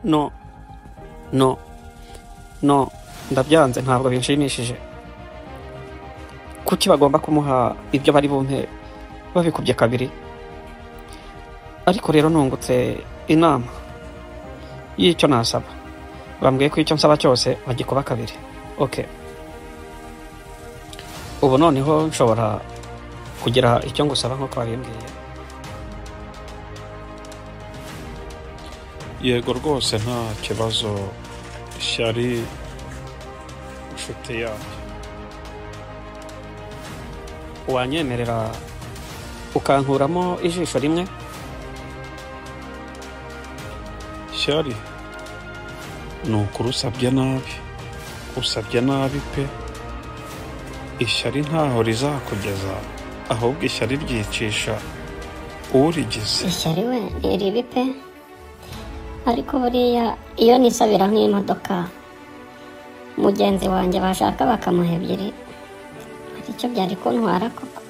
No, no, no, ndabyanze, ntabwo binshimishije. Kuki bagomba kumuha ibyo bari bumpe babikubye kabiri? Ariko rero nungutse inama y'icyo nasaba. Bambwiye ko icyo nsaba cyose bagikuba kabiri. Okay, ubu noneho nshobora kugira icyo ngusaba nk'uko babimbwiye? Yego rwose, nta kibazo, Shyari inshuti yanjye. Wanyemerera ukankuramo ijisho rimwe? Shyari, ni ukuri usabye nabi, usabye nabi pe. Ishyari ntaho rizakugeza, ahubwo ishyari ryicisha urigize. Ishyari we ni ribi pe. Ariko buriya iyo nisabira nk'imodoka mugenzi wanjye bashaka bakamuha ebyiri, hari icyo byari kuntwara koko?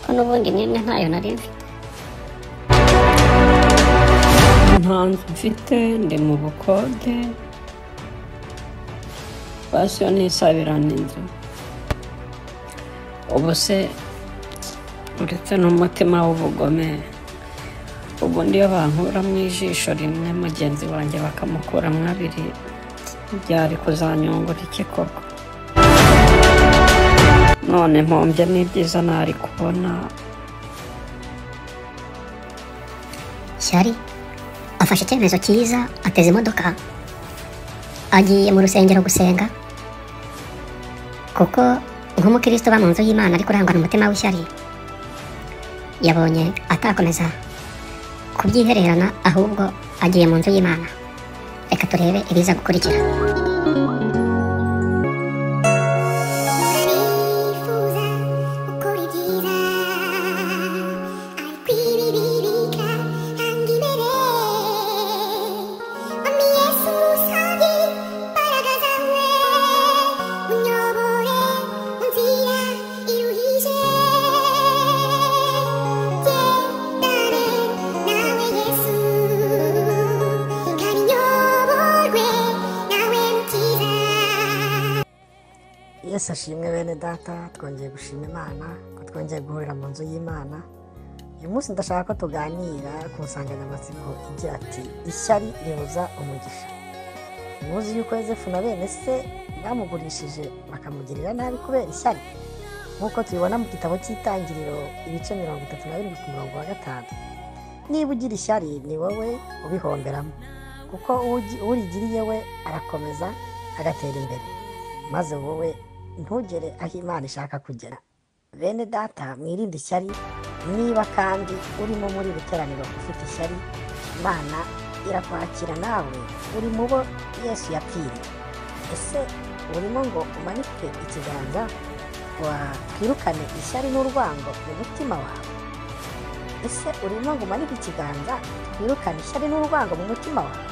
Ko n'ubundi n'imwe ntayo nari mfite. Nta nzu mfite, ndi mu bukode, basi iyo nisabirana inzu. Ubu se uretse n'umutima w'ubugome, ubundi iyo bankuramo ijisho rimwe mugenzi wanjye bakamukuramo abiri, byari kuzanyungura iki koko? None mpombye n'ibyiza nari kubona. Shyari afashe icyemezo cyiza, ateze imodoka agiye mu rusengero gusenga, kuko nk'umukristo uba mu nzu y'Imana ariko urangwa n'umutima w'ishyari, yabonye atakomeza kubyihererana, ahubwo agiye mu nzu y'Imana. Reka turebe ibiza gukurikira. Nifuza gukora ibyiza, ariko ibibi bikanga imbere. Mwami Yesu ngusabye imbaraga zawe, unyobore mu nzira iruhije. Gendane nawe Yesu, kandi nyoborwe nawe Mukiza. Yesu ashimwe bene data, twongeye gushima Imana ko twongeye guhurira mu nzu y'Imana. Uyu munsi ndashaka ko tuganira ku nsanganyamatsiko igira ati ishyari ribuza umugisha. Muzi yuko Yozefu na bene se bamugurishije bakamugirira nabi kubera ishyari, nk'uko tubibona mu gitabo cy'Itangiriro ibice 37 ku murongo wa 5. Niba ugira ishyari ni wowe ubihomberamo, kuko urigiriye we arakomeza agatera imbere, maze wowe ntugere aho Imana ishaka kugera. Bene data, mwirinde ishyari. Niba kandi urimo muri iri teraniro ufite ishyari, Imana irakwakira nawe uri mu bo Yesu yapfiriye. Ese urimo ngo umanike ikiganza twirukane ishyari n'urwango mu mutima wawe? Ese urimo ngo umanike ikiganza twirukane ishyari n'urwango mu mutima wawe?